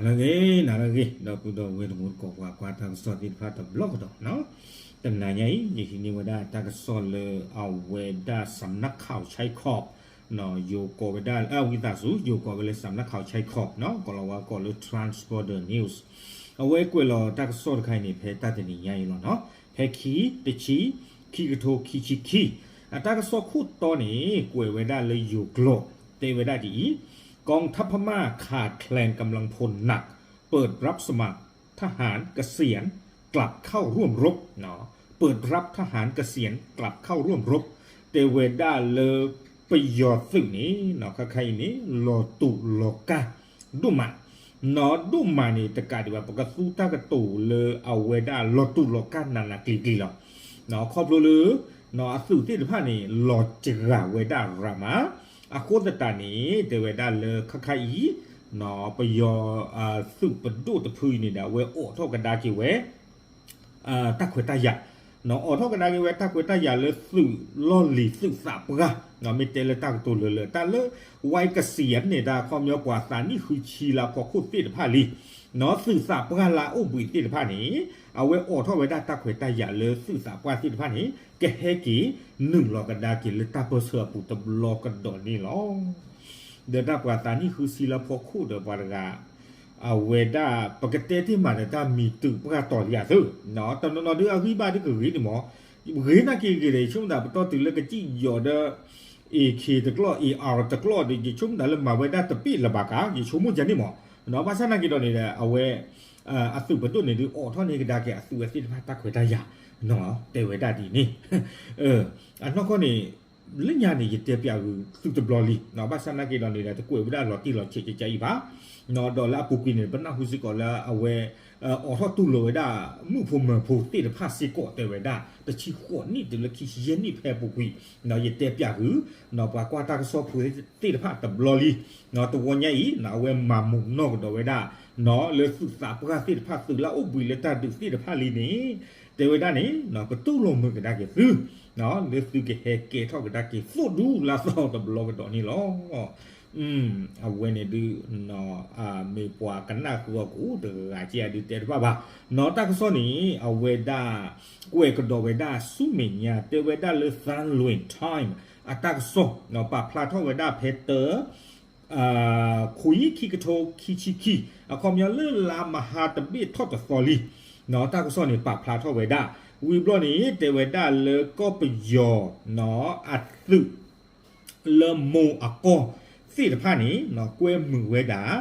နၤလၢအဂ့ၤ နၤလၢအဂ့ၤ ဒီပုၢ်ဒီဝဲၢ်တံၤသကိး ပှၤကွၢ်တၢ်ကစီၣ်သ့ၣ်တဖၣ်တဘျီကဒီးနီၤ, တနၤညါအံၤ ယဟံးန့ၢ်ဝဲဒၣ်တၢ်ကစီၣ်လၢအဝဲဒၣ် စမ်နၢၣ်ခး ဆဲးခီး ယိၤကိးဝဲဒၣ် ဝံသးစူၤ ယိၤကိးဝဲလၢ စမ်နၢၣ်ခး ဆဲးခီး ကိးလီၤဝဲကိးလၢ Transborder News အဝဲကွဲးလီၤတၢ်ကစီၣ်တခါအံၤန့ၣ် ဖဲတၢ်တနံၤညါအံၤလီၤနီၤ, ဖဲခံ တဆံ ခံကထိခံဆံခံ, အတၢ်ကစီၣ်ခိၣ်တီန့ၣ် ကွဲးဝဲဒၣ်လၢယိၤကျိာ် တဲဝဲဒၣ်ဒ်အံၤ, กองทัพพม่าขาดแคลนกำลังพลหนัก เปิดรับสมัครทหารเกษียณกลับเข้าร่วมรบ เปิดรับทหารเกษียณกลับเข้าร่วมรบ တဲဝဲဒၣ်လၢပယီၤသုးန့ၣ် ခါခါအံၤန့ၣ် လီၤတူာ်လီၤကာ် ဒိၣ်မး, နီၤဒိၣ်မးန့ၣ် တကးဒံးဘၣ် ပကသူတၢ်ကတိၤလၢအဝဲဒၣ်လီၤတူာ်လီၤကာ်နးနးကျံၤကျံၤလီၤ. ခီဖျိလၢ အသုးသ့ၣ်တဖၣ်န့ၣ် လီၤစှၤဝဲဒၣ်ရၤမး, အဃိသတးန့ၣ် တဲဝဲဒၣ်လၢခါခါအံၤ ပယီၤ သုးပဒိၣ်တဖုအံၤန့ၣ်ဒီး အဝဲအိးထီၣ်ကဒါက့ၤဝဲ တၢ်ခွဲးတၢ်ယာ်, အိးထီၣ်ကဒါက့ၤဝဲတၢ်ခွဲးတၢ်ယာ်လၢသုးလီၢ်လံၤသုးသးပှၢ်, မ့ၢ်တဲလၢတၢ်ကတိၤလၢလၢ တၢ်လၢ ဝဲကစံးယၤန့ၣ် တၢ်ခီပညီပှၤသးနံၣ်ဃုဆံလၢဖီခိၣ်သ့ၣ်တဖၣ်လံ, သုးသးပှၢ်လၢအအိၣ်ဘှံးသ့ၣ်တဖၣ်န့ၣ် အဝဲအိးထီၣ်ဝဲဒၣ်တၢ်ခွဲးတၢ်ယာ်လၢသုးသးပှၢ်သ့ၣ်တဖၣ်န့ၣ် ကဟဲက့ၤနုာ်လီၤကဒါက့ၤလၢတၢ်ပၢၢ်ဆၢအပူၤတဘျီကဒီးန့ၣ်လီၤ. ဒီးတၢ်ပှၤသးနံၣ်ဃုဆံလၢဖီခိၣ်ဒီးပှၤတဂၤ အဝဲဒၣ် ပကတဲတ့ၢ်မးဒီးတၢ်မံၤတုၤပှၢ်တီၤလံအသၢ, တနီၤနီၤဒုးအဂံၢ်ဘါဒုးကဂ့ၤန့ၣ်မး, ဂ့ၤနာ်က့ၤဂ့ၤဒီး ယဆိကမိၣ်သးပတီၢ်တုၤလၢကစံၣ်ယီၤဒီး AK တကျီၢ် AR တကျီၢ်ဒီး ယဆိကမိၣ်သးလၢမၤဝဲဒၣ်တပ့ၢ်လၢၤဘၣ်ကါ ယဆိကမိၣ်ယၤန့ၣ်မး, ဘၣ်ဆၣ်နာ်က့ၤဒီးန့ၣ်ဒီး အဝဲ အသုးပဒိၣ်န့ၣ်ဒုးအိးထီၣ်န့ၢ်ကဒါက့ၤအသုးဝဲသ့ၣ်တဖၣ်တၢ်ခွဲးတၢ်ယာ် တဲဝဲဒၣ်ဒ်န့ၣ် အနီၢ်ကီၢ်န့ၣ် လၢညါန့ၣ် ယတဲပျးဂုာ်သုတဘျီလံ, ဘၣ်ဆၣ်နာ်က့ၤဒီးန့ၣ်ဒီး တကွဲးဝဲဒၣ်လီၤတံၢ်လီၤဆဲးကကါအံၤဘၣ်, ဒီးလၢအပူၤကွံာ်န့ၣ် ပနၢ်ဟူစ့ၢ်ကီးလၢအဝဲ အိးထီၣ်တူၢ်လိာ်ဝဲဒၣ် မုၣ်ဖိမၢၤဖိသ့ၣ်တဖၣ်စ့ၢ်ကီးတဲဝဲဒၣ် တဆံဃိးနံၣ်တုၤလၢခံဆံယဲၢ်နံၣ်ဖဲအပူၤကွံာ်, ယတဲပျးဂုာ် ပှၤကွၢ်တၢ်ကစီၣ်ဖိသ့ၣ်တဖၣ်တဘျီလံ, တဝီညါအံၤ အဝဲမၤမူးနီၢ်ကဒီးဝဲဒၣ် လၢသုးသးပှၢ်သ့ၣ်တဖၣ် သုးလၢအအိၣ်ဘှံးလၢတၢ်ဒုးသ့ၣ်တဖၣ်လံန့ၣ် တဲဝဲဒၣ်န့ၣ် ပတူၢ်လိာ်မုာ်ကဒါက့ၤသု လၢသုကဟဲကဲထီၣ်ကဒါက့ၤသိၣ်ဒူလၢအသီတဘျီကဒီးန့ၣ်လီၤ. အဝဲန့ၣ်ဒုး မ့ၢ်ပှၤကနၣ်ဃုအီၤကအိၣ်တဂၤက့ၤအဒုးတဲတဘၣ်ဘၣ်, နီၢ်တၢ်ကစီၣ်န့ၣ် အဝဲဒၣ် ကွဲးကဒီးဝဲဒၣ်ဆူမဲာ်ညါ တဲဝဲဒၣ်လၢ Thanlwin Time အတၢ်ကစီၣ် ပာ်ဖျါထီၣ်ဝဲဒၣ်ဖဲတၢ ခွံ ခံကထိခံဆံခံ အခီပညီလၢလါမဟါတဘ့ၣ်ထီၣ်တသီလံ, တၢ်ကစီၣ်န့ၣ် ပာ်ဖျါထီၣ်ဝဲဒၣ် ဝံၤဘျီန့ၣ် တဲဝဲဒၣ်လၢကီၢ်ပယီၤ အသုး လၢမိၢ်အကီၢ်သ့ၣ်တဖၣ်န့ၣ် ကွဲမုာ်ဝဲဒၣ်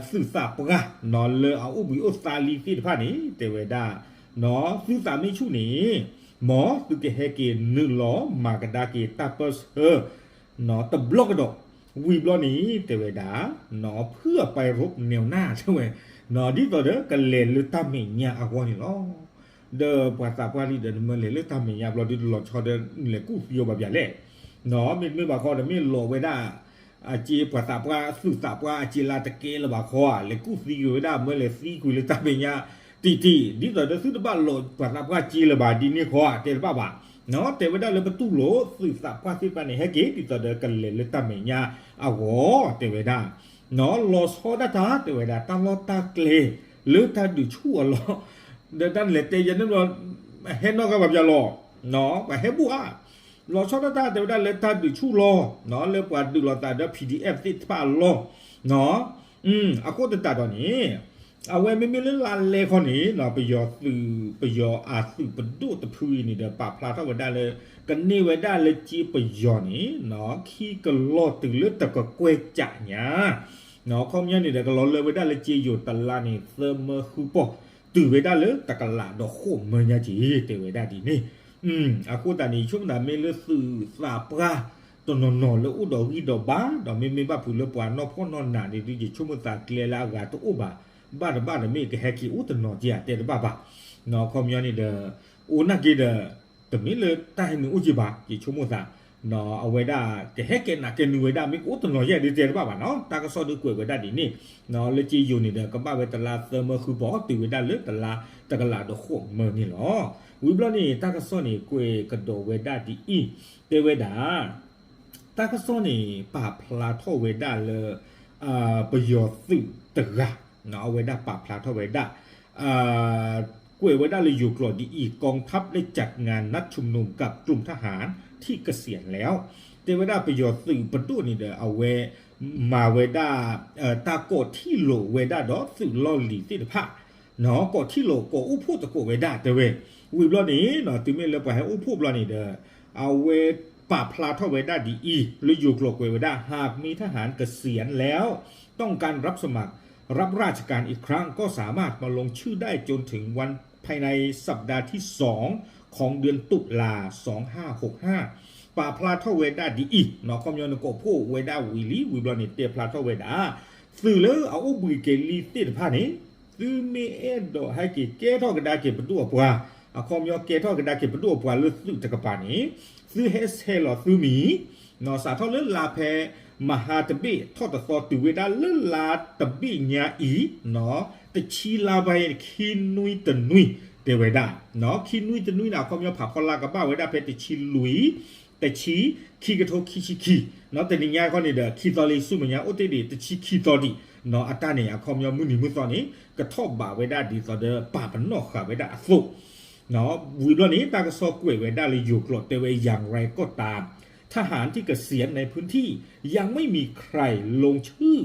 သုးသးပှၢ် လၢအအိၣ်ဘှံးအိၣ်သါလံသ့ၣ်တဖၣ်န့ၣ် တဲဝဲဒၣ် သုသးမ့ၢ်ဆူၣ်န့ၣ် မ်သုကဟဲက့ၤနုာ်လီၤမၤကဒါက့ၤတၢ်ပၢၢ်ဆၢ တဘျီကဒီး, ဝံၤဘျီန့ၣ် တဲဝဲဒၣ် ဖုအပၢ်ရိးနၢၤနၢ် တဲဝဲ ဒ်သိးဒီးကလဲၤလၢတၢ်မဲာ်ညါအဂီၢ်န့ၣ်လီၤ. ဒီးပှၤသးပှၢ်လံဒီး နမ့ၢ်လဲၤလၢတၢ်မဲာ်ညါဘျီဒုး လီၤဆီဒီးလဲၤကူၣ်သံအီၤဘၣ်ဘၣ်လဲၣ်, မ့တမ့ၢ်ဘၣ်ခီဒီး မ့ၢ်လီၤဝဲဒၣ် အစ့ပှၤသးပှၢ် သုးသးပှၢ်အစ့လၢတကဲလၢၤဘၣ်ခီဧါ လဲၤကူၣ်သံကွံာ်ဝဲဒၣ် မ့ၢ်လဲၤသံကွံာ်လၢတၢ်မဲာ်ညါ တံၢ်တံၢ် ဒ်သိးဒီးသုတဘၣ်လီၤပှၤသးပှၢ်စ့လၢၤဘၣ်ဒ်န့ၣ်ခီဧါ တဲတဘၣ်ဘၣ်, တဲဝဲဒၣ်လၢပတူၢ်လိာ်သုးသးပှၢ်သ့ၣ်တဖၣ်န့ၣ် ဟဲက့ၤဒ်သိးဒီးကလဲၤလၢတၢ်မဲာ်ညါအဂီၢ် တဲဝဲဒၣ် လီၤဆီဒၣ်တၢ် တဲဝဲဒၣ် တၢ်လီၢ်တၢ်ကျဲလၢတၢ်ဒုးဆူၣ်အလီၢ်, ဒီးတၢ်လဲၤတဲယဲန့ၣ်ဘျီ ဟဲနီၢ်ဂၤဘၣ်ပၠးလီၤ, ပှၤဟဲဘူၣ်ဧါ, လီၤဆီဒၣ်တၢ် တဲဝဲဒၣ်လၢတၢ်ဒုးဆူၣ်လီၢ် လၢပှၤဒုးလိာ်သးဒီး PDF သ့ၣ်တဖၣ်အလီၢ်, အဃိသတးဒီးန့ၣ် အဝဲမ့မ့ၢ်လၢလါလဲခီန့ၣ် ပယီၤသုး ပယီၤအသုးပဒိၣ်တဖုအံၤန့ၣ်ဒီး ပာ်ဖျါထီၣ်ဝဲဒၣ်လၢ ကန့ၢ်ဝဲဒၣ်လၢစ့ပယီၤန့ၣ် ခံကလီၢ်တုၤလၢတကကွဲၢ်ကၠးညါ, ခီပညီန့ၣ်ဒီး ကလီၤလၢဝဲဒၣ်လၢစ့ယိၤတလါန့ၣ် သၢမၢဃုပီၢ် တုၤဝဲဒၣ်လၢတကလးဒီးဃိးမၢညါက့ၤ တဲဝဲဒၣ်ဒ်န့ၣ်, အဃိသတးန့ၣ် ယဆိကမိၣ်သးမ့ၢ်လၢသုးသးပှၢ် တနီၤနီၤလၢအိၣ်ဒီးဂံၢ်ဒီးဘါ ဒီးမ့မ့ၢ်ဘၣ်ဖုးလၢပှၤနီၢ်ဖှီၣ်နီၢ်နးန့ၣ်ဒုး ယဆိကမိၣ်သးကျဲလၢအဂၤတအိၣ်ဘၣ်, ဘၣ်တဘၣ်ဒီးမ့ၢ်ကဟဲက့ၤအိၣ်တနီၤက့ၤဧါ တဲတဘၣ်ဘၣ်, ခီပညီန့ၣ်ဒီး အိၣ်နာ်က့ၤဒီး တမ့ၢ်လၢတၢ်ဟဲနုာ်အိၣ်က့ၤဘၣ် ယဆိကမိၣ်သး, အဝဲဒၣ်ကဟဲက့ၤနးက့ၤနုာ်ဝဲဒၣ် မ့ၢ်ကအိၣ်တနီၤယဲၢ်ဒုးတဲတဘၣ်ဘၣ်နီၤ တၢ်ကစီၣ်ဒုးကွဲးဝဲဒၣ်ဒ်န့ၣ်, လၢစ့ယိၤန့ၣ်ဒီး ကဘၣ်ဝဲတလါသၢမၢဃုပီၢ် တုၤဝဲဒၣ်လၢတလါတကလးဒီးဃိးမၢန့ၣ်လီၤ. ဝံၤဘျီန့ၣ် တၢ်ကစီၣ်န့ၣ် ကွဲးကဒီးဝဲဒၣ်ဒ်အံၤ, တဲဝဲဒၣ် တၢ်ကစီၣ်န့ၣ် ပာ်ဖျါထီၣ်ဝဲဒၣ်လၢ ပယီၤသုးတဂၤ အဝဲဒၣ်ပာ်ဖျါထီၣ်ဝဲဒၣ် ကွဲးဝဲဒၣ်လၢယိၤကျိာ်ဒ်အံၤ กองทัพได้จัดงานนัดชุมนุมกับกลุ่มทหารที่เกษียณแล้ว တဲဝဲဒၣ်ပယီၤသုးပဒိၣ်န့ၣ်ဒီး အဝဲမၤဝဲဒၣ် တၢ်ကိးထံၣ်လိာ်ဝဲဒၣ်ဒီးသုးလီၢ်လံၤသ့ၣ်တဖၣ် ကိးထံၣ်လိာ်ကိးအိၣ်ဖှိၣ်သကိးဝဲဒၣ်တဲဝဲ ဝံၤဘျီန့ၣ် တုၤမ့ၢ်လၢပှၤဟဲအိၣ်ဖှိၣ်ဘျီန့ၣ်ဒီး အဝဲပာ်ဖျါထီၣ်ဝဲဒၣ်ဒ်အံၤ လၢယိၤကျိာ်ကွဲးဝဲဒၣ် หากมีทหารเกษียณแล้ว ต้องการรับสมัคร รับราชการอีกครั้ง ก็สามารถมาลงชื่อได้จนถึงวันภายในสัปดาห์ที่สองของเดือนตุลา สองห้าหกห้า ပာ်ဖျါထီၣ်ဝဲဒၣ်ဒ်အံၤ အခီပညီန့ၣ် ကိးဖှိၣ်ဝဲဒၣ်ဝံၤလံ ဝံၤဘျီန့ၣ် တဲဖျါထီၣ်ဝဲဒၣ် သုးလၢအအိၣ်ဘှံးက့ၤလံသ့ၣ်တဖၣ်န့ၣ် သုမ့ၢ်အဲၣ်ဒိးဟဲက့ၤကဲထီၣ်ကဒါက့ၤပဒိၣ်အပှၤ အခီပညီကဲထီၣ်ကဒါက့ၤပဒိၣ်အပှၤလၢသုးတကပၤန့ၣ် သုဟဲဆဲးလီၤသုမံၤ စးထီၣ်လၢလါဖဲ မဟါတဘ့ၣ်ထီၣ်တသီ တုၤဝဲဒၣ်လၢလါတဘ့ၣ်ညါအံၤ တဆံလါဘၣ် ခံနွံတနွံ တဲဝဲဒၣ် ခံနွံတနွံန့ၣ် အခီပညီဖးဖီလာ်ကဘၣ်ဝဲဒၣ်ဖဲတဆံလွံၢ် တဆံ ခံကထိခံဆံခံ တနံၤညါခီန့ၣ်ဒီး ခံသီလံ ဆူမဲာ်ညါအိၣ်တ့ၢ်ဒံး တဆံခံသီဒံး အတၢ်န့ၣ် အခီပညီမုၢ်နံၤမုၢ်သီန့ၣ် ကထီၣ်ဘးဝဲဒၣ်ဒ်သိးဒီးပာ်ပနီၣ်ဃာ်ဝဲဒၣ်အသိး ဝံၤဘျီန့ၣ် တၢ်ကစီၣ်ကွဲးဝဲဒၣ်လၢယိၤကျိာ်တဲဝဲ อย่างไรก็ตาม ทหารที่เกษียณในพื้นที่ยังไม่มีใครลงชื่อ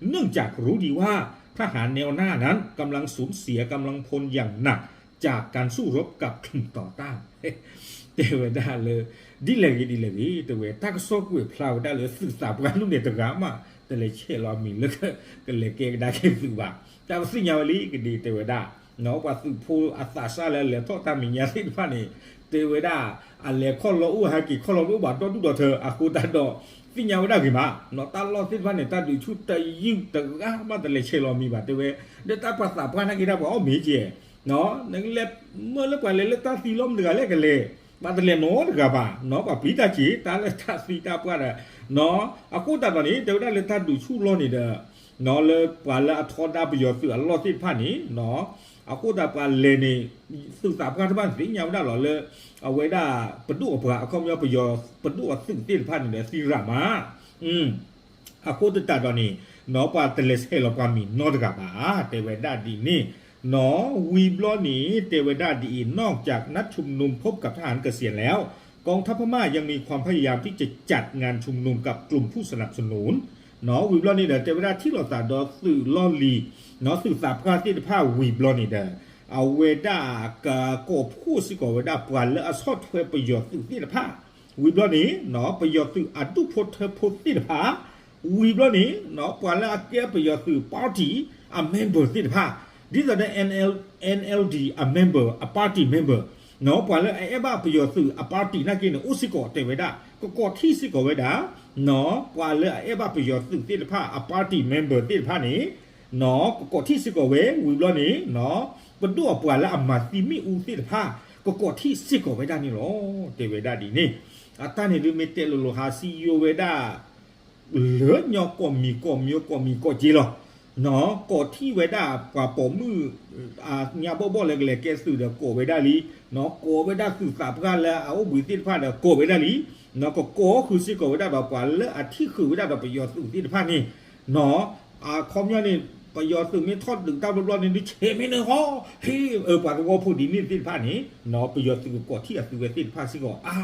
เนื่องจากรู้ดีว่า ทหารแนวหน้านั้นกำลังสูญเสียกำลังพลอย่างหนักจากการสู้รบกับกลุ่มต่อต้าน တဲဝဲဒၣ်လၢ ဒ်လဲၣ်ဂ့ၤဒ်လဲၣ်ဂ့ၤ တဲဝဲ တၢ်ကစီၣ်ကွဲးဖျါဝဲဒၣ်လၢသုးသးပှၢ်လူၢ်န့ၣ်တဂၤမး တလဲၤဆဲးလီၤမံၤလၢ ကလဲၤကဲကဒါက့ၤသုးဘၣ် တၢ်ပသ့ၣ်ညါဝဲလံကဒ့တဲဝဲဒၣ် ပှၤသုးဖိအသးစၢ်လၢအလဲၤထီၣ်တၢ်မဲာ်ညါသ့ၣ်တဖၣ်န့ၣ် တဲဝဲဒၣ် အလဲၤခီၣ်လီၤအိၣ်ဟဲက့ၤခီၣ်လီၤအိၣ်ဘၣ်ဒီဒူၣ်ဒီထၢ အဃိသတးဒီး သ့ၣ်ညါဝဲဒၣ်ဂ့ၤမး တၢ်လီၢ်သ့ၣ်တဖၣ်န့ၣ် တၢ်ဒုးဆူၣ်တယုၢ်တဂၤမးတလဲၤဆဲးလီၤမံၤဘၣ်တဲဝဲ ဒီးတၢ်ပှၤသးပှၢ်နာ်က့တၢ်ပှၤအီၣ်မ့ၤကဲ နလဲၤမၢလၢပှၤလဲၤလၢတၢ်သံလီၤမတၤတဂၤလဲၣ်ကလဲၤ ပှၤတလဲၤနီတဂၤဘၣ် ပှၤပျံၤတၢ်စ့ၤ တၢ်လၢတၢ်သံတၢ်ပှၢ်ဒီး အဃိသတးဒီးန့ၣ် တဲဝဲဒၣ်လၢတၢ်ဒုးဆူၣ်လီၢ်န့ၣ်ဒီး လၢပှၤလၢအထီဒါပယီၤသုးအလီၢ်သ့ၣ်တဖၣ်န့ၣ် အဃိသတးပှၤလဲၤန့ၣ် သုးသးပှၢ်တဖၣ်န့ၣ်သ့ၣ်ညါဝဲဒၣ်လီၤလၢ အဝဲဒၣ်ပဒိၣ်အပှၤ အခီပညီပယီၤပဒိၣ်အသုးသ့ၣ်တဖၣ်န့ၣ်ဒီးသံရၣ်မး အဃိသတးဒီးန့ၣ် ပှၤတလဲၤဆဲးလီၤပှၤမံၤနီတဂၤဘၣ် တဲဝဲဒၣ်ဒ်န့ၣ် ဝံၤဘျီန့ၣ် တဲဝဲဒၣ်ဒ်အံၤ นอกจากนัดชุมนุมพบกับทหารเกษียณแล้ว กองทัพพม่ายังมีความพยายามที่จะจัดงานชุมนุมกับกลุ่มผู้สนับสนุน ဝံၤဘျီန့ၣ်ဒီး တဲဝဲဒၣ်ထံၣ်လိာ်သးဒီးသုးလီၢ်လံၤ သုးသးပှၢ်သ့ၣ်တဖၣ်ဝံၤဘျီန့ၣ်ဒီး အဝဲဒၣ်ကကိးဖှိၣ်စ့ၢ်ကီးဝဲဒၣ်ပှၤလၢအဆီၣ်ထွဲပယီၤသုးသ့ၣ်တဖၣ် ဝံၤဘျီန့ၣ် ပယီၤသုးအဒူၣ်ဖိထၢဖိသ့ၣ်တဖၣ် ဝံၤဘျီန့ၣ် ပှၤလၢအကဲပယီၤသုး party အ member သ့ၣ်တဖၣ် ဒ်သိးဒီး NLD အ member အ party member ပှၤလၢအအဲၣ်ဘၣ်ပယီၤသုးအ party နာ်က့န့ၣ် အိၣ်စ့ၢ်ကီးတဲဝဲဒၣ် ကကိးထံၣ်စ့ၢ်ကီးဝဲဒၣ် ပှၤလၢအအဲၣ်ဘၣ်ပယီၤသုးသ့ၣ်တဖၣ်အ party member သ့ၣ်တဖၣ်န့ၣ် ကကိးထံၣ်စ့ၢ်ကီးဝဲ ဝံၤဘျီန့ၣ် ပဒိၣ်အပှၤလၢအမၤသံမ့ၣ်အူသ့ၣ်တဖၣ် ကကိးထံၣ်စ့ၢ်ကီးဝဲဒၣ်န့ၣ်လီၤ. တဲဝဲဒၣ်ဒ်န့ၣ် အတၢ်န့ၣ်ဒုးမ့ၢ်တဲလိၤလိၤဟးစံယိၤဝဲဒၣ် လၢညီကိးမံၤကိးမံၤကိးမံၤကိးက့လီၤ. ကိးထံၣ်ဝဲဒၣ်ပှၤပိာ်မုၣ် ညါဘီၣ်ဘီၣ်လၢကလဲၤကဲသုးဒီးကိးဝဲဒၣ်လံ, ကိးဝဲဒၣ်သုးသးပှၢ်လၢအအိၣ်ဘှံးသ့ၣ်တဖၣ်ဒီးကိးဝဲဒၣ်လံ, ကကိးဃုာ်စ့ၢ်ကီးဝဲဒၣ်ဒီးပှၤလၢအထံၣ်ဃုာ်ဝဲဒၣ်ဒီးပယီၤသုးသ့ၣ်တဖၣ်န့ၣ်, အခီပညီန့ၣ် ပယီၤသုးမ့ၢ်ထီၣ်ဒုးတၢ်ဘျီဘျီန့ၣ် ဒုးဆဲးမ့ၢ်န့ၣ်ဟီ, ဟ့ၣ် ပှၤသဝီဖိဒ်န့ၣ်သ့ၣ်တဖၣ်န့ၣ် ပယီၤသုးကကိးထံၣ်အသုဝဲသ့ၣ်တဖၣ်စ့ၢ်ကီး အါ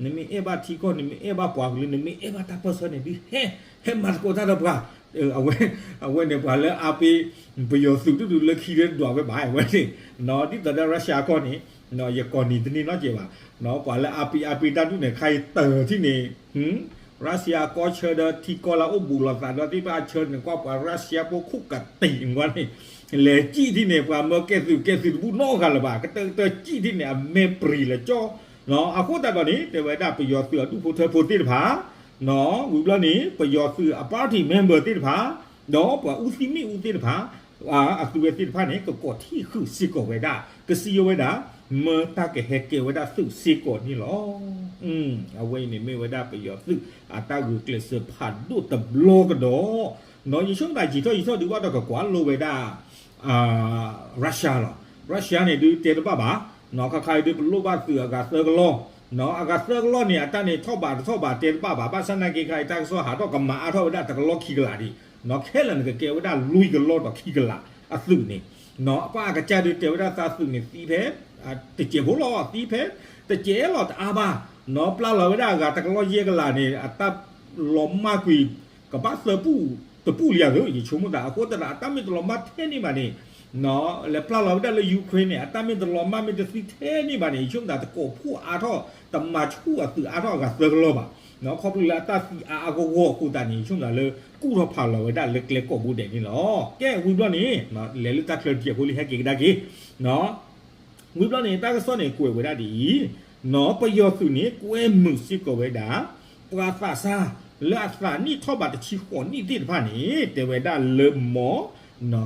နမ့ၢ်အဲၣ်ဘၣ်ထံကီၢ် နမ့ၢ်အဲၣ်ဘၣ်ပှၤကလုာ် နမ့ၢ်အဲၣ်ဘၣ်တၢ်ပၢၢ်ဆၢန့ၣ်ဒုး ဟဲ ဟဲမၤသကိးတၢ်ဒီးပှၤ, အဝဲန့ၣ်ပှၤလၢအါပ့ၤ ပယီၤသုးဒူၣ်ဒူၣ်လၢခံလၢဒွးဝဲဘၣ် အဝဲန့ၣ်, ဒ်သိးဒီး Russia ကီၢ်န့ၣ် ယကိးနံၤတန့ၢ်နီတစဲးဘၣ်, ပှၤလၢအါပ့ၤအါပ့ၤတၢ်ဒူၣ်န့ၣ် ခါအံၤတၢ်ထံၣ်န့ၣ် Russia ကီၢ်ဆၢဒီးထံကီၢ်လၢအိၣ်ဘူးလိာ်သးဒီးသ့ၣ်တဖၣ်အဆၢန့ၣ် ကွၢ်ပှၤ Russia ဖိခိၣ်ကတံၤဝဲန့ၣ်, လဲၤစံၣ်ထံၣ်န့ၣ် ပှၤမၢကဲသုးကဲသုးတဘူၣ်နီတဂၤလၢၤဘၣ်, ကတၢၢ်ကတၢၢ်စံၣ်ထံၣ်န့ၣ် အမဲာ်ပြံၤလၢကၠီ, အဃိသတးဒီးန့ၣ် တဲဝဲဒၣ်ပယီၤသုးအဒူၣ်ဖိထၢဖိသ့ၣ်တဖၣ် ဝံၤဘျီန့ၣ် ပယီၤသုးအ party member သ့ၣ်တဖၣ် ဒီးပှၤအူသံမ့ၣ်အူသ့ၣ်တဖၣ် အသုဝဲသ့ၣ်တဖၣ်န့ၣ် ကကိးထံၣ်ဃုာ်စ့ၢ်ကီးဝဲဒၣ် ကစံးယိၤဝဲဒၣ် မၢတၢ်ကဟဲကဲဝဲဒၣ်သုးစ့ၢ်ကီးန့ၣ်လီၤ. အဝဲအံၤန့ၣ်မ့ၢ်ဝဲဒၣ်ပယီၤသုးအတၢ်ဂုာ်ကျဲးစၢးဖးဒိၣ်တဘျီကဒီး, ယဆိကမိၣ်ယံာ်ထီၣ်ယံာ်ထီၣ်ဒုးဘၣ်ဒီးကကွၢ်လိဝဲဒၣ် Russia လီၤ. Russia န့ၣ်ဒုးတဲတဘၣ်ဘၣ်, ခါခါအံၤဒုးပလိၣ်ဘၣ်သုးအဂၤသၢကလီၢ်, အဂၤသၢကလီၢ်န့ၣ် အတၢ်န့ၣ်ထီၣ်ဘးတထီၣ်ဘးတဲတဘၣ်ဘၣ်, ဘၣ်ဆၣ်နာ်က့ခါအံၤတၢ်ကစီၣ်ဟးထီၣ်ကမၤအါထီၣ်ဝဲဒၣ်တကလီၢ်ခံကလးဒံး, ခဲလၢာ်န့ၣ်ကကဲဝဲဒၣ်လွံၢ်ကလီၢ်ဒီးခံကလး အသုးန့ၣ်, ပှၤအကစၢ်ဒုးတဲဝဲဒၣ်သးသုးန့ၣ်သံဖဲ တစဲးဖိလီၤ, သံဖဲ တစဲးလီၤတအါဘၣ်, ပျၢ်လီၤဝဲဒၣ်အဂၤတကလီၢ်ယဲၢ်ကလးန့ၣ် အတၢ်လီၤမၢ်ကွံာ် ကဘၣ်သၢပူၢ်တပူၢ်လံဧါသု, ယဆိကမိၣ်သး အဃိသတးဒီး အတၢ်မ့ၢ်တလီၤမၢ်ထဲန့ၣ်ဘၣ်န့ၣ်, လဲၤပျၢ်လီၤဝဲဒၣ်လၢ Ukraine န့ၣ် အတၢ်မ့ၢ်တလီၤမၢ်မ့ၢ်တသံထဲန့ၣ်ဘၣ်န့ၣ် ယဆိကမိၣ်သး တကိးဖှိၣ်အါထီၣ် တမၤဆူၣ်အသုးအါထီၣ်အဂၤသၢကလီၢ်ဘၣ်, ခီဖျိလၢအတၢ်သံအါအါဂီၢ်ဂီၢ်အဃိသတးန့ၣ် ယဆိကမိၣ်သးလၢ ကူၣ်ထီၣ်ဖးလီၤဝဲဒၣ်လၢကျဲကိးဘိဒဲးန့ၣ်လီၤ. ကဲ ဝံၤဘျီန့ၣ် လဲၤလၢတၢ်ချၢတစဲးဖိလံ ဟဲက့ၤကဒါက့ၤ ဝံၤဘျီန့ၣ် တၢ်ကစီၣ်န့ၣ် ကွဲးဝဲဒၣ်ဒ်အံၤ, ပယီၤသုးန့ၣ် ကွဲမုာ်စ့ၢ်ကီးဝဲဒၣ် ပှၤသးစၢ် လၢအသးနံၣ်ထီၣ်ဘးတဆံဃိးနံၣ်သ့ၣ်တဖၣ်န့ၣ် တဲဝဲဒၣ်လၢမ်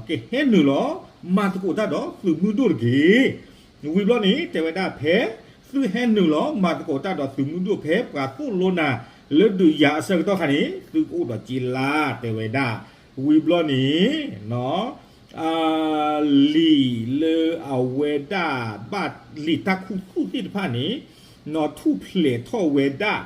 ကဟဲနုာ်လီၤ မၤသကိးတၢ်ဒီးသုးမုၢ်ဒိၣ်တက့ၢ်. ဝံၤဘျီန့ၣ် တဲဝဲဒၣ်ဖဲ သုဟဲနုာ်လီၤ မၤသကိးတၢ်ဒီးသုးမုၢ်ဒိၣ်ဖဲ ပှၤသိၣ်လိနၤ လၢဒုးယၤအဆၢကတီၢ်ခါန့ၣ် သုကအိၣ်ဒီးက့လါ တဲဝဲဒၣ်. ဝံၤဘျီန့ၣ် လံာ်လၢအဝဲဒၣ်ဘၣ်လံာ်တၢ်ခူသူၣ်သ့ၣ်တဖၣ်န့ၣ် ထူၣ်ဖျဲးထီၣ်ဝဲဒၣ်,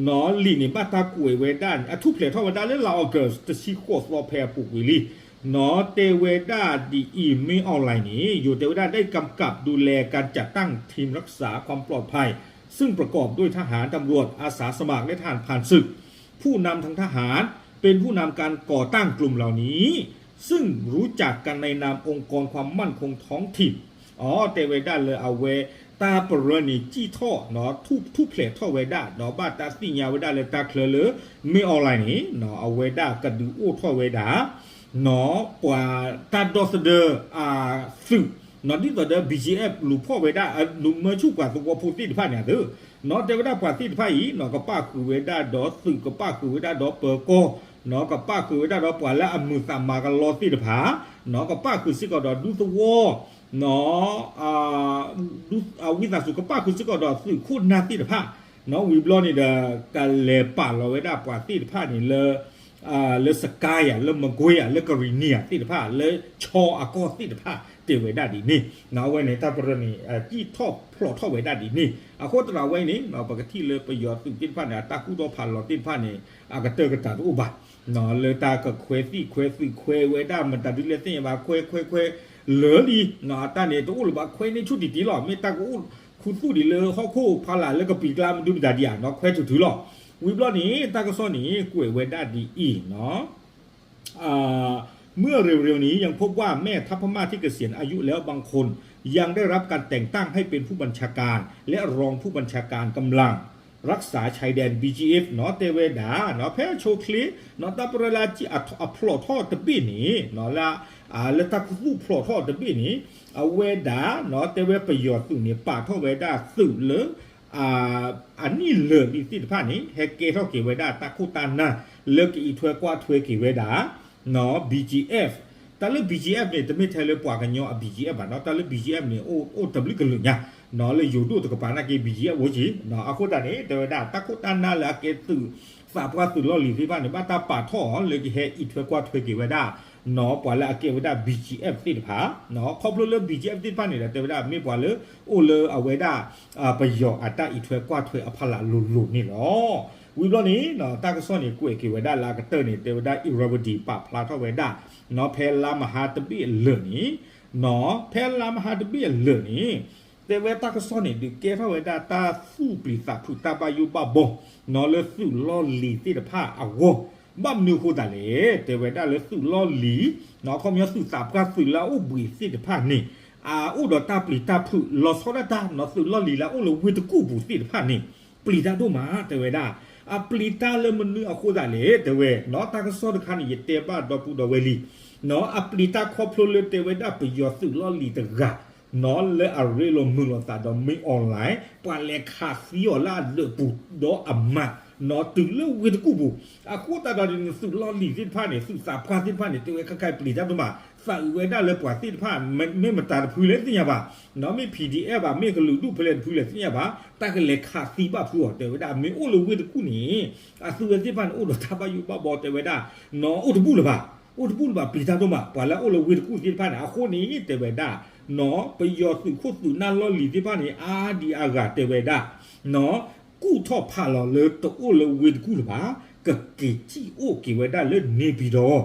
လံာ်န့ၣ်ဘၣ်တၢ်ကွဲးဝဲဒၣ် အထူၣ်ဖျဲးထီၣ်ဝဲဒၣ်လၢလါ August တဆံဃိးသီဖဲအပူၤကွံာ်လံ, တဲဝဲဒၣ်ဒ်အံၤ မင်းအောင်လှိုင်န့ၣ် ယိၤတဲဝဲဒၣ် ได้กำกับดูแลการจัดตั้งทีมรักษาความปลอดภัย ซึ่งประกอบด้วยทหาร ตำรวจ อาสาสมัคร และทหารผ่านศึก ผู้นำทางทหาร เป็นผู้นำการก่อตั้งกลุ่มเหล่านี้ ซึ่งรู้จักกันในนามองค์กรความมั่นคงท้องถิ่น အတဲဝဲဒၣ်လၢအဝဲ တၢ်ပရၢန့ၣ် ကံၣ်ထီၣ် ထူၣ်ဖျဲးထီၣ်ဝဲဒၣ် ဒီးဘၣ်တၢ်သ့ၣ်ညါဝဲဒၣ်လၢတၢ်ချၢလၢ မင်းအောင်လှိုင်န့ၣ် အဝဲဒၣ်ကဒုးအိၣ်ထီၣ်ဝဲဒၣ် ပှၤတၢ်ဒီသဒၢအသုး ဒ်သိးဒီး BGF လူၤဖီၣ်ဝဲဒၣ် လူၤမၢဆူၣ်ပှၤသဝီဖိသ့ၣ်တဖၣ်န့ၣ်အသိး, တဲဝဲဒၣ်ပှၤသ့ၣ်တဖၣ်အံၤ ကပၣ်ဃုာ်ဝဲဒၣ်ဒီးသုး ကပၣ်ဃုာ်ဝဲဒၣ်ဒီးပၢၤကီၢ် ကပၣ်ဃုာ်ဝဲဒၣ်ဒီးပှၤလၢအမုာ်သးမၤကလီသ့ၣ်တဖၣ်, ကပၣ်ဃုာ်စ့ၢ်ကီးဒီးဒူသဝီ ဝံသးစူၤ ကပၣ်ဃုာ်စ့ၢ်ကီးဒီးသုးခိၣ်နၢ်သ့ၣ်တဖၣ်, ဝံၤဘျီန့ၣ်ဒီး ကလဲၤပာ်လီၤဝဲဒၣ်ပှၤသ့ၣ်တဖၣ်န့ၣ်လၢ လၢစကါယၤ လၢမကွ့ယၤ လၢကရံၣ်နံၣ်ယၤသ့ၣ်တဖၣ် လၢဆီအကီၢ်သ့ၣ်တဖၣ် တဲဝဲဒၣ်ဒ်န့ၣ်, အဝဲန့ၣ်တၢ်ပရၢန့ၣ် ကံၣ်ထီၣ်ဖျိးထီၣ်ဝဲဒၣ်ဒ်န့ၣ်, အဃိသတးဒီးအဝဲအံၤန့ၣ် ပကထံၣ်လၢပယီၤသုးသ့ၣ်တဖၣ်န့ၣ် အတၢ်ကူၣ်ထီၣ်ဖးလီၤသ့ၣ်တဖၣ်န့ၣ် အကတၢၢ်ကတၢၢ်တအိၣ်ဘၣ် လၢတၢ်ကခွဲးသံၣ်ခွဲးသုးခွဲးဝဲဒၣ် မတၤဒုးလဲၣ်သ့ၣ်ညါဘၣ် ခွဲးခွဲးခွဲးလၢာ်လံ, အတၢ်န့ၣ်တအိၣ်လၢၤဘၣ် ခွဲးန့ၢ်ဆူၣ်တံၢ်တံၢ်လီၤ, မ့ၢ်တၢ်ကအိၣ်ခူသူၣ်ဒံးလၢဟီၣ်ခိၣ်ဖီလာ်လၢကပံာ်ကျါမနုၤမတၤဒံးဧါ ခွဲးထုးထုးလီၤ. ဝံၤဘျီန့ၣ် တၢ်ကစီၣ်န့ၣ် ကွဲးဝဲဒၣ်ဒ်အံၤ เมื่อเร็วๆนี้ยังพบว่าแม่ทัพพม่าที่เกษียณอายุแล้วบางคนยังได้รับการแต่งตั้งให้เป็นผู้บัญชาการ และรองผู้บัญชาการกำลังรักษาชายแดน BGF တဲဝဲဒၣ် ဖဲအဆိအချ့ တၢ်ပရၢလၢအဖျိးထီၣ်တဘ့ၣ်န့ၣ် လၢ လၢတၢ်ခူသူၣ်ဖျိးထီၣ်တဘ့ၣ်န့ၣ် အဝဲဒၣ် တဲဝဲပယီၤသုးန့ၣ် ပာ်ထီၣ်ဝဲဒၣ်သုးလၢ အနံၣ်လၢာ်လံသ့ၣ်တဖၣ်န့ၣ် ဟဲကဲထီၣ်က့ၤဝဲဒၣ်တၢ်ခိၣ်တၢ်နၢ် လၢကအံးထွဲကွၢ်ထွဲက့ၤဝဲဒၣ် BGF, တၢ်လၢ BGF န့ၣ် တမ့ၢ်ထဲလၢပှၤကညီအ BGF ဘၣ်နီၤ, တၢ်လၢ BGF န့ၣ် အိၣ်တဘျုးကလုာ်ညါ လၢယိၤဒိၣ်တကပၤနာ်က့ BGF အိၣ်က့ၤ, အဃိသတးန့ၣ် တဲဝဲဒၣ် တၢ်ခိၣ်တၢ်နၢ်လၢအကဲသုး သးပှၢ်သုးလီၢ်လံၤသ့ၣ်တဖၣ်န့ၣ် ဘၣ်တၢ်ပာ်ထီၣ်အီၤလၢကဟဲအံးထွဲကွၢ်ထွဲက့ၤဝဲဒၣ် ပှၤလၢအကဲဝဲဒၣ် BGF သ့ၣ်တဖၣ်, ခီဖျိလၢ BGF သ့ၣ်တဖၣ်န့ၣ်ဒီး တဲဝဲဒၣ်မ့ၢ်ပှၤလၢအိၣ်လၢအဝဲဒၣ် ပယီၤအတၢ်အံးထွဲကွၢ်ထွဲအဖီလာ်လိၤလိၤန့ၣ်လီၤ. ဝံၤဘျီန့ၣ် တၢ်ကစီၣ်န့ၣ် ကွဲးက့ၤဝဲဒၣ်လၢအကတၢၢ်န့ၣ် တဲဝဲဒၣ် Irrawaddy ပာ်ဖျါထီၣ်ဝဲဒၣ် ဖဲလါမဟါတဘ့ၣ်အလၢာ်န့ၣ်, ဖဲလါမဟါတဘ့ၣ်အလၢာ်န့ၣ် တဲဝဲတၢ်ကစီၣ်န့ၣ် ဒုးကဲထီၣ်ဝဲဒၣ်တၢ်သူၣ်ပျံၤသးဖုးတၢ်ဘၣ်ယိၣ်ဘၣ်ဘီ လၢသုးလီၢ်လံၤသ့ၣ်တဖၣ်အဂီၢ်, ဘၣ်မနုၤအဃိသတးလဲၣ် တဲဝဲဒၣ်လၢသုးလီၢ်လံၤ ခီပညီသုးသးပှၢ်သုးလၢအအိၣ်ဘှံးသ့ၣ်တဖၣ်န့ၣ် အအိၣ်ဒီးတၢ်ပျံၤတၢ်ဖုးလီၤဆီဒၣ်တၢ် သုးလီၢ်လံၤလၢအအိၣ်လၢဝ့ၢ်တကူၣ်ပူၤသ့ၣ်တဖၣ်န့ၣ် ပျံၤတၢ်ဒိၣ်မး တဲဝဲဒၣ်. အပျံၤတၢ်လၢမနုၤအဃိသတးလဲၣ် တဲဝဲ တၢ်ကစီၣ်တခါန့ၣ် ယတဲဘၣ်ဒီပုၢ်ဒီဝဲၢ်လံ အပျံၤတၢ်ခီဖျိလၢတဲဝဲဒၣ်ပယီၤသုးလီၢ်လံၤတဂၤ လၢအရ့လိာ်မုာ်လိာ်သးဒီး မင်းအောင်လှိုင် ပှၤလဲၤခးသံအီၤလၢအဒၢးပူၤဒီးအမၤ တုၤလၢဝ့ၢ်တကူၣ်ပူၤ, အဃိသတးဒီးန့ၣ် သုးလီၢ်လံၤသ့ၣ်တဖၣ်န့ၣ် သုးသးပှၢ်သ့ၣ်တဖၣ်န့ၣ် တဲဝဲခဲခါအံၤပျံၤတၢ်ဒိၣ်မး သးအုးဝဲဒၣ်လၢပှၤသ့ၣ်တဖၣ် မ့ၢ်မတၤတဖုလဲၣ်သ့ၣ်ညါဘၣ်, မ့ၢ် PDF ဘၣ် မ့ၢ်ကလုာ်ဒူၣ်ဖဲလဲၣ်တဖုလဲၣ်သ့ၣ်ညါဘၣ် တၢ်ကလဲၤခးသံဘၣ်ဖုအီၤ တဲဝဲဒၣ် မ့ၢ်အိၣ်လၢဝ့ၢ်တကူၣ်န့ၣ် အသုဝဲသ့ၣ်တဖၣ်န့ၣ် အိၣ်ဒီးတၢ်ဘၣ်ယိၣ်ဘၣ်ဘီ တဲဝဲဒၣ် အိၣ်တဘူၣ်လၢၤဘၣ်, အိၣ်တဘူၣ်လၢၤဘၣ် ပျံၤတၢ်ဒိၣ်မး ပှၤလၢအအိၣ်လၢဝ့ၢ်တကူၣ်သ့ၣ်တဖၣ်န့ၣ် အဃိန့ၣ် တဲဝဲဒၣ် ပယီၤသုးခိၣ်သုးနၢ်လီၢ်လံၤသ့ၣ်တဖၣ်န့ၣ် အါဒံအါဂၤ တဲဝဲဒၣ် ကူၣ်ထီၣ်ဖးလီၤလၢတအိၣ်လၢဝ့ၢ်တကူၣ်လၢၤဘၣ်, ကက့ၤစံၣ်အိၣ်က့ၤဝဲဒၣ်လၢ နေပြည်တော်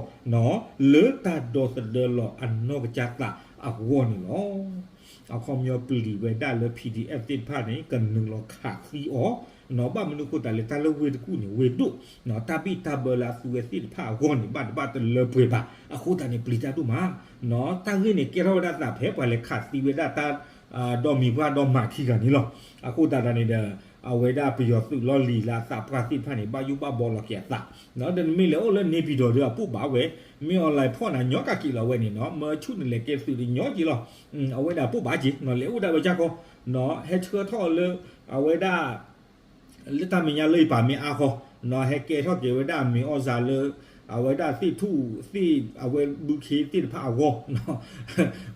လၢတၢ်ဒီသဒၢလီၤအနီၢ်ကစၢ်သးအဂီၢ်န့ၣ်လီၤ. အခီပညီပျံၤဝဲဒၣ်လၢ PDF သ့ၣ်တဖၣ်န့ၣ် ကနုာ်လီၤခးသံအီၤ, ဘၣ်မနုၤအဃိသတးလဲၣ် တၢ်လၢဝ့ၢ်တကူၣ်န့ၣ် ဝ့ၢ်ဒိၣ်, တၢ်ဘံၣ်တၢ်ဘၢလၢအသူဝဲသ့ၣ်တဖၣ်အဂီၢ်န့ၣ် ဘၣ်တဘၣ်တလၢပှဲၤဘၣ် အဃိသတးန့ၣ် ပျံၤတၢ်ဒိၣ်မး, တၢ်ဂ့ၢ်န့ၣ် ကဲထီၣ်ဝဲဒၣ်သးဖဲပှၤလဲၤခးသံဝဲဒၣ်တၢ် ဒီးမံၤပှၢ်ဒီးမၤခံဂၤန့ၣ်လီၤ. အဃိသတးန့ၣ်ဒီး အဝဲဒၣ်ပယီၤသုးလီၢ်လံၤလၢအသးပှၢ်သ့ၣ်တဖၣ်န့ၣ် ဘၣ်ယိၣ်ဘၣ်ဘီလီၤက့ၤအသး, ဒီးနမ့ၢ်လဲၤအိၣ်လၢ နေပြည်တော် ဒီးအပိၢ်ဘၣ်ဝဲ, မ့ၢ် online ဖီၣ်နၤညီကးက့ၤလီၤဝဲန့ၣ်နီၤ, မၢဆူၣ်နလဲၤကဲသုးတညီက့ၤလီၤ, အဝဲဒၣ်ပိၢ်ဘၣ်က့ၤနီၤ, လဲၤအိၣ်ဒၣ်ဝဲကၢ်ခီ, ဟဲဆှၢထီၣ်လၢ အဝဲဒၣ် လၢတၢ်မဲာ်ညါလၢယပာ်မ့ၢ်အါဃီ, ဟဲကဲထီၣ်က့ၤဝဲဒၣ်မ့ၤအီၣ်စၢ်လၢ အဝဲဒၣ်သ့ၣ်ထူၣ်သ့ၣ် အဝဲဘုခ့သ့ၣ်တဖၣ်အဂီၢ်,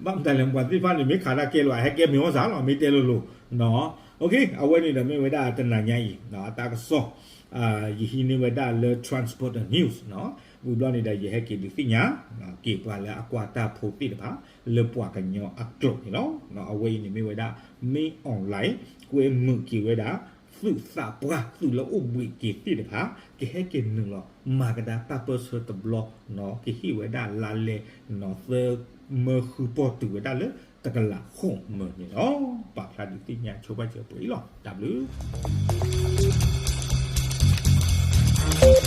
ဘၣ်မတၤလဲၣ် ပှၤသ့ၣ်တဖၣ်န့ၣ် မ့ၢ်ခးတၢ်ကဲလီၤ ဟဲကဲမ့ၤအီၣ်စၢ်လီၤ မ့ၢ်တဲလိၤလိၤ, အဝဲန့ၣ်ဒီးမ့ၢ်ဝဲဒၣ်တနၤညါအံၤ အတၢ်ကစီၣ် ယဟံးန့ၢ်ဝဲဒၣ်လၢ Transporter News ဝံၤဘျီန့ၣ်ဒီး ယဟဲက့ၤဒုးသ့ၣ်ညါ က့ၤပှၤလၢအကွၢ်တၢ်ဖိသ့ၣ်တဖၣ် လၢပှၤကညီအကျိာ်န့ၣ်လီၤ. အဝဲအံၤန့ၣ်မ့ၢ်ဝဲဒၣ် မ့ၢ် online ကွဲမုာ်က့ၤဝဲဒၣ် သုးသးပှၢ် သုးလၢအိၣ်ဘှံးက့ၤသ့ၣ်တဖၣ် ကဟဲက့ၤနုာ်လီၤ မၤကဒါတၢ်ပၢၢ်ဆၢတဘျီ ကဟ့ၣ်ဝဲဒၣ်လါလဲ သၢမၢဃုပီၢ်တုၤဝဲဒၣ်လၢ တကလးဃိးမၢန့ၣ်လီၤ. ပာ်ဖျါဒုးသ့ၣ်ညါဆိပာ်စၢၤပှဲၤအံၤလီၤ. တၢ်ဘျုး